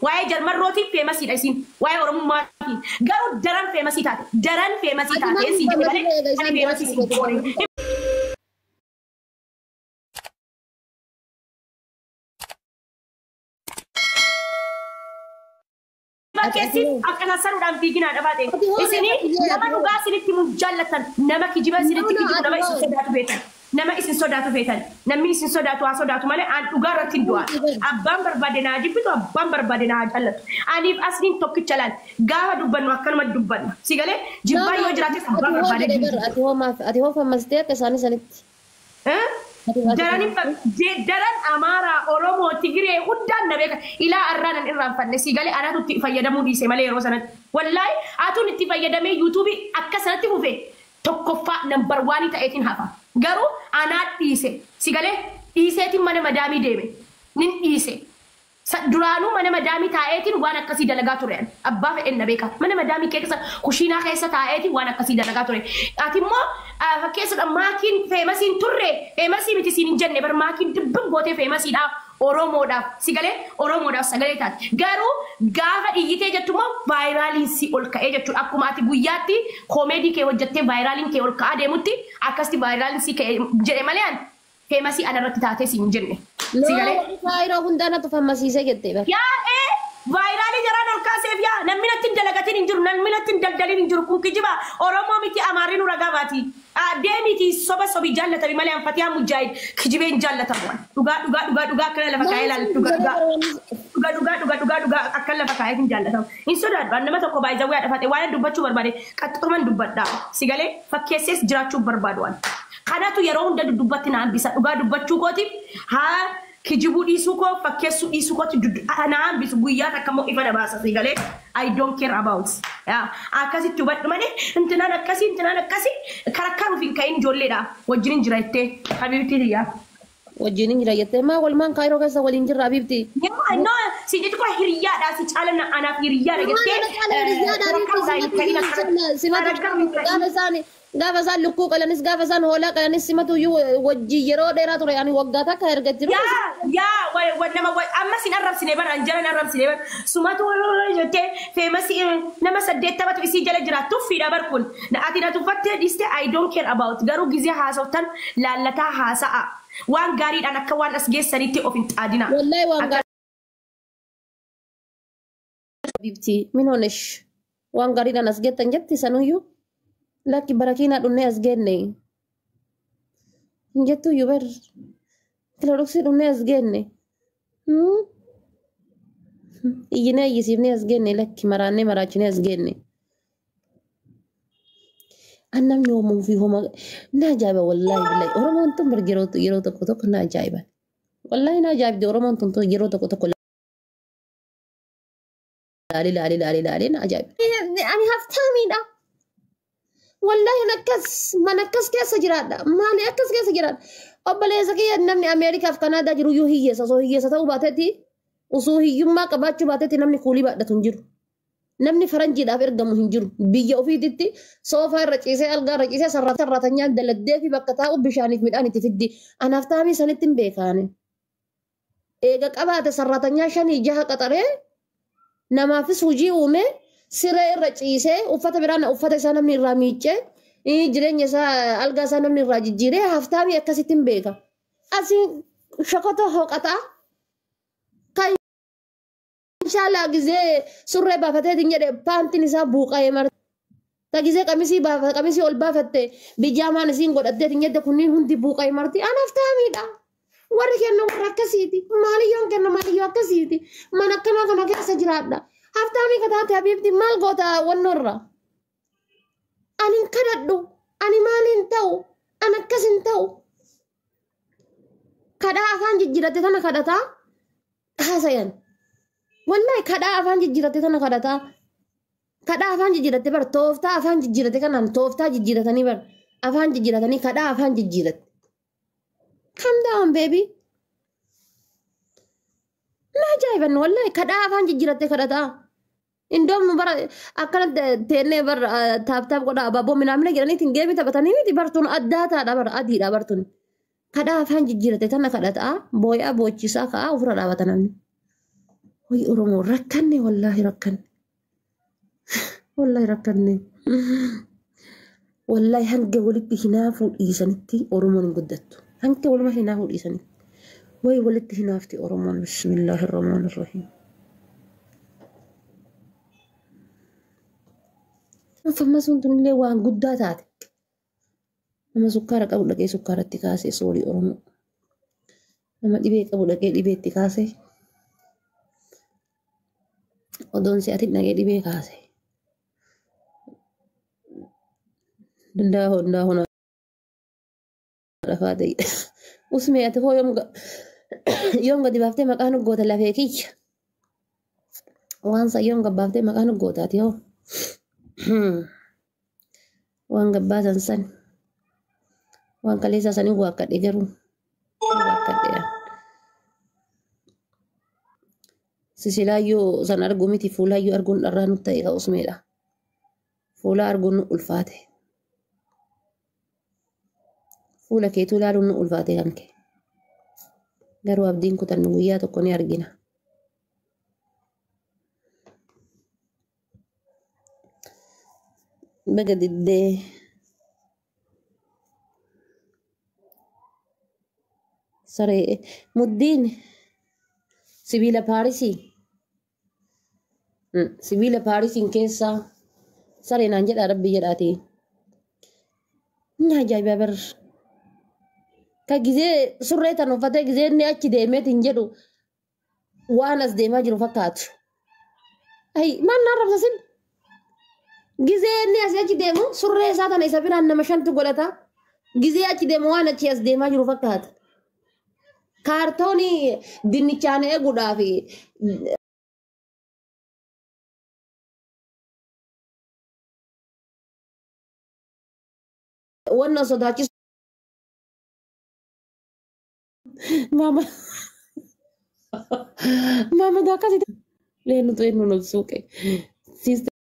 Waa'ee jarmarrootiin famousiidha isin. Waa'ee Oromummaatiin. Garuu daran famousii taate. Daran famousii taate siin jedhe malee ani famousii siin goone. Fakkeessi akka sassaruudhaan fiiginaa dhabaate. Isin nama dhugaa isinitti himu jaallatan, nama kijiba isinitti kijibu, nama isin sodaatu beekan. Nama isin sodaatu feetan. Namni isin sodaatu haa sodaatu malee aan dhugaa irratti hin du'an. Abbaan barbaade naa jibbitu, abbaan barbaade naa jaallatu. Aniif asliin tokkicha laal. Gaafa dubbannu akkanuma dubbanna. Si galee jibbaa yoo jiraates abbaan barbaade jibbitu. Ati hoo fammastee akka isaanii sanitti. Daran Amaaraa, Oromoo, Tigiree hundaan na beeka. Ilaa arraa nan irraanfanne. Si galee anaatu itti fayyadamuu dhiise malee yeroo sanatti. Wallaahi atuun itti fayyadamee YouTubeii akka sanatti fufe tokkoffaa number oneii ta'eetiin hafa. Garuu anaa dhiise. Si galee dhiiseetiin mana madaamii deeme. Nin dhiise. Duraanuu mana madaamii taa'eetiin waan akkasii dalagaa ture. Abbaa fedhen na beeka. Mana madaamii keessa kushiinaa keessa taa'eetiin waan akkasii dalagaa ture. Ati immoo fakkeessuudha maakiin famousiin turre, famousii miti siin hin jenne bar. Maakiin dibbin gootee famousiidhaaf Oromoodhaaf si galee Oromoodhaaf sagalee taate. Garuu gaafa dhiyyitee jettu immoo viraliin si ol ka'ee jechuudha. Akkuma ati guyyaatti comedy kee hojjettee viraliin kee ol ka'aa deemutti akkasitti viraliin si ka'e jedhe malee an famousii anarratti taatee siin hin jenne. Si galee? Kaayiroo hundaanatu fammasiisee jettee bar. Yaa ee, viralii jaraan ol kaaseef. Yaa, namni natti hin dalagatin hin jiru, namni natti hin daldalin hin jiru. Kun kijiba Oromoo miti, Amaarri nu ragaa baati. Deemiti soba sobi jaallatami malee Anfatiyaa Mujaahid kijibee hin jaallatamu. Dhugaa dhugaa dhugaa dhugaa akkana lafa kaa'ee ilaala. Dhugaa dhugaa dhugaa dhugaa dhugaa dhugaa dhugaa akka lafa kaa'ee hin jaallatamu. Hin sodaadhu. Nama tokko baay'ee dhafate waan dubbachuu barbaade qaxxuman dubbadha. Si galee fakkeessees jiraachuu barbaadu waan. Kanatu yeroo hunda duddubbatti na hambisa. Dhugaa dubbachuu kootiif haa kijibuu dhiisuu koo, fakkeessuu dhiisuu kooti na hambisu. Guyyaa takka immoo ifa na baasa. Si galee, I don't care about. Akkasitti hubadhu malee intinaan akkasii, intinaan akkasii karakkaruuf hin ka'in. Ijoolleedha wajjin hin jira jettee, habiibtii tiyyaa. Wajjin hin jira jettee maa walumaan Kaayiroo keessa waliin jirra, habiibti. Yaa, no, si jechuun koo hiriyyaadha, si caala anaaf hiriyyaadha jettee. Gaafa isaan lukkuu qalanis, gaafa isaan hoolaa qalanis simatu iyyuu wajjin yeroo dheeraa ture. Ani waggaa takka erga jiru. Yaa, nama amma sin arrabsine bara, anjalan arrabsine bara. Sumatu jettee famousii nama 80tu isii jala jira tuffiidha bar kun. Ati na tuffattee dhiiste, I don't care about. Garuu gizee haasoftan laallataa haasa'a. Waan gaariidhaan akka waan as geessanitti of hin xaadina. Wallahi waan gaarii. Bibti min honesh waan gaariidhaan as geettan jetti sanuyyuu lakki barakiinaa dhunnee as geenne hin jettuyyuu bar, kilooroksii dhunnee as geenne, iyyinee iyyisiifnee as geenne, lakki maraannee maraachinee as geenne. An namni hoomuu fi hooma na ajaa'iba. Wallaahi billahi, Oromoon tun bar yeroo tokko tokko na ajaa'iba. Wallaahi na ajaa'ibdi Oromoon tun yeroo tokko tokko laalee laalee laalee laalee na ajaa'iba. Ani haftaamiidha. Wallaahi akkas mana akkas keessa jiraadha. Maali akkas keessa jiraadha? Obboleessa kiyya namni Ameerikaaf Kanaadaa jiru iyyuu hiyyeessa. Osoo hiyyeessa ta'uu baatetti, osoo hiyyummaa qabaachuu baatetti, namni kuulii baadhatu hin jiru. Namni faranjiidhaaf ergamu hin jiru. Biyya ofiititti soofaa irra ciisee, algaa irra ciisee, sarratanyaan daladdee fi bakka taa'u bishaaniif midhaan itti fiddi. Anaaf taamii sanitti hin beekaane. Eega qabaate sarratanyaa shanii jaha qaxaree namaafis hojii uume, siree irra ciisee, uffata biraan uffata isaa namni irraa miiccee, jireenya isaa algaa isaa namni irraa jijjiiree haftaamii akkasitti hin beeka. Asii shokotoo hooqataa kan inshaallah gizee surree baafateetiin jedhe paantiin isaa buuqa'ee marti. Ta gizee qamisii baafa qamisii ol baafatte bijaamaan isiin godhatteetiin jette kunniin hundi buuqa'ee marti. Anaaf taamiidha. Warri kenna warra akkasiiti. Maaliyyoon kenna maaliyyoo akkasiiti. Mana akkanaa kana keessa jiraadha. Haftaamii kataate, habiibti, maal goota wannoorra? Ani hin kadhadhu. Ani maaliin ta'u? Ani akkas hin ta'u. Kadhaa afaan jijjiiratte tana kadhataa haasayan. Wallahi kadhaa afaan jijjiiratte tana kadhataa. Kadhaa afaan jijjiiratte bar, tooftaa afaan jijjiiratte kanaan tooftaa jijjiiratanii bar, afaan jijjiiratanii kadhaa afaan jijjiiratte. Calm down, baby. Na ajaa'iban wallahi, kadhaa afaan jijjiiratte kadhataa. Indoom nu bara akkana teennee bar tap tap godha abaaboo minaamina jedhaniitiin gameii taphatanii miti bartuun addaa taadha bar, adiidha bartuun. Kadhaa afaan jijjiiratte tana kadhataa boo'aa boochisaa ka'aa ofirra dhaabata namni. Way Oromoo rakkanne, wallaahi rakkanne. Wallaahi rakkanne. Wallaahi hanga walitti hinaafuu dhiisanitti Oromoon hin guddattu. Hanga waluma hinaafuu dhiisanitti. Way walitti hinaafti Oromoon. Bismillaahi rahmaani rahiim. Fammasuun tunillee waan guddaa taate. Nama sukkaara qabu dhaqee sukkaaratti kaasee soorii Oromoo. Nama dhibee qabu dhaqee dhibeetti kaasee. Odoon si'atiin dhaqee dhibee kaase. Danda'a hundaa hona lafaa ta'e. Usmee ati hoo yoom gadi baaftee maqaa nu goota lafee kiyya. Waan san yoom gabbaaftee maqaa nu goota ati hoo. Waan gabbaasan san. Waan kaleessaa sanii waakkadhe garuu. Waakkadhe. Sisilaayyoo san arguu miti fuulaayyoo arguun dharraa nutti ta'e ka usmeedha. Fuula arguun nu ulfaate. Fuula keetuu ilaaluun nu ulfaate kan kee. Garuu abdiin kutannu guyyaa tokko ni argina. Baga diddee. Saree muddiin sibiila Paarisii. Sibiila Paarisiin keessaa saree naan jedhaa rabbi jedhaati. Inni ajaa'ibaa bar. Ka gizee surree tan uffatee gizee inni achi deemeetiin jedhu waan as deemaa jiru fakkaatu. Ayi maal naan rabsasin? Gizee inni asii achi deemu surree isaa tana isa biraan nama shantu godhata. Gizee achi deemu waan achi as deemaa jiru fakkaata. Kaartoonii dinnichaan eeguudhaaf wanna sodaachisu. Maama maama akkasitti leenutu eenyu nu suuqe. Sister